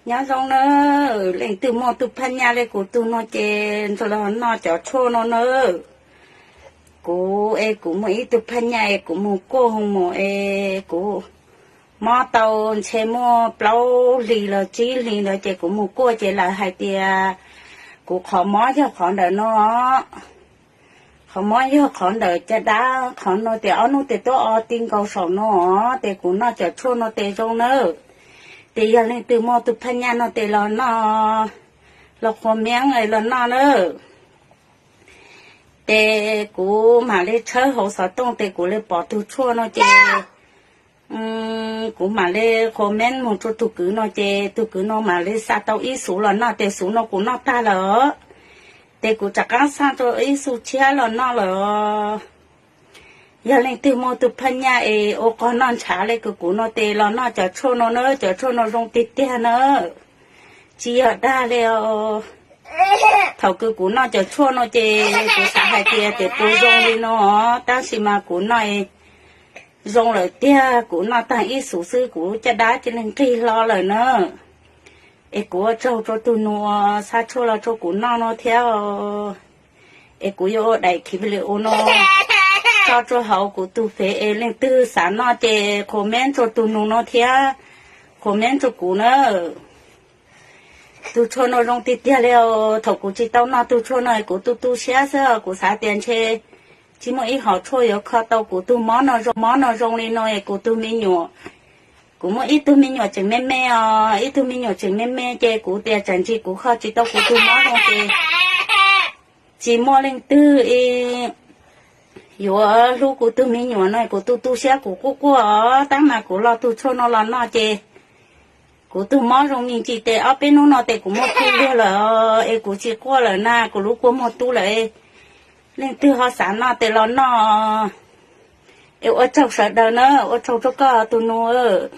Nyob zoo nawb, leej twg muaj tug phaj nyaj le kuv tug no ces los noj cov tshuaj no nawb. Kuv es kuv muaj ib tug phaj nyaj es kuv mus kuaj hoo mus es kuv mob tau ntshe muaj plaub hlis los tsib hlis ntawd ces kuv mus kuaj ces lawv hais tias kuv qhov mob yog qhov ntawm no, qhov mob yog qhov ntawm caj dab qhov no tias ob hnub tes tuaj o ti nkaus saum no, ces kuv noj cov tshuaj no tes zoo nawb. Ces yog leej twg muaj tug phaj nyaj no tes los noj, los qhuas meeb los noj nawb. Ces kuv mam li tshawb hauv xov tooj ces kuv li pom tug tshuaj no ces kuv mam li qhuas meeb mus rau tug kwv no ces tug kwv no mam li xa tau ib xuv los noj ces xuv no kuv noj tag lawm. Ces kuv rov qab xa rau ib xuv tshiab los noj lawm. Yog leej twg muaj tug phaj nyaj es ua qog noj ntshav le kuv kuv no ces los noj cov tshuaj no na, cov tshuaj no zoo tiag tiag na, tsis yog dag li os. Thaum kuv kuv noj cov tshuaj no ces kuv xav hais tias tes puas zoo li no, tab sis mas kuv noj zoo lawm tiag, kuv noj tag ib xuv xwb kuv caj dab cia li nqig hlo lawm na. Es kuv ua tsaug rau tug nus xa tshuaj los rau kuv noj no thiab, es kuv yuav ua daim khiv li ua no tso rau hauv kuv tug fev es leej twg xav noj ces qhuas meeb rau tug nus no thiab, qhuas meeb rau kuv na. Tug tshuaj no zoo tiag tiag li os. Thaum kuv tsis tau noj tug tshuaj no kuv tu tu siab xwb, kuv xav tias ntshe tsis muaj ib hom tshuaj yuav kho tau kuv tug mob no zoo, mob no zoo li no es kuv tug me nyuam, kuv muaj ib tug me nyuam tseem me me os, ib tug me nyuam tseem me me ces kuv tias tsam ntsis kuv kho tsis tau kuv tug mob no ces tsis muaj leej twg yuav hlub kuv tug me nyuam no, kuv tu tu siab kuv quaj quaj os, tab mas kuv los tug tshuaj no los noj ces kuv tug mob zoo me ntsis ces ob peb hnub no ces kuv muaj plhu luag lawm es kuv tsis quaj lawm na, kuv lub kua muag tu lawm. Leej twg ho xav noj ces los noj. Es ua tsaug sawv daws na, ua tsaug rau koj tug nus.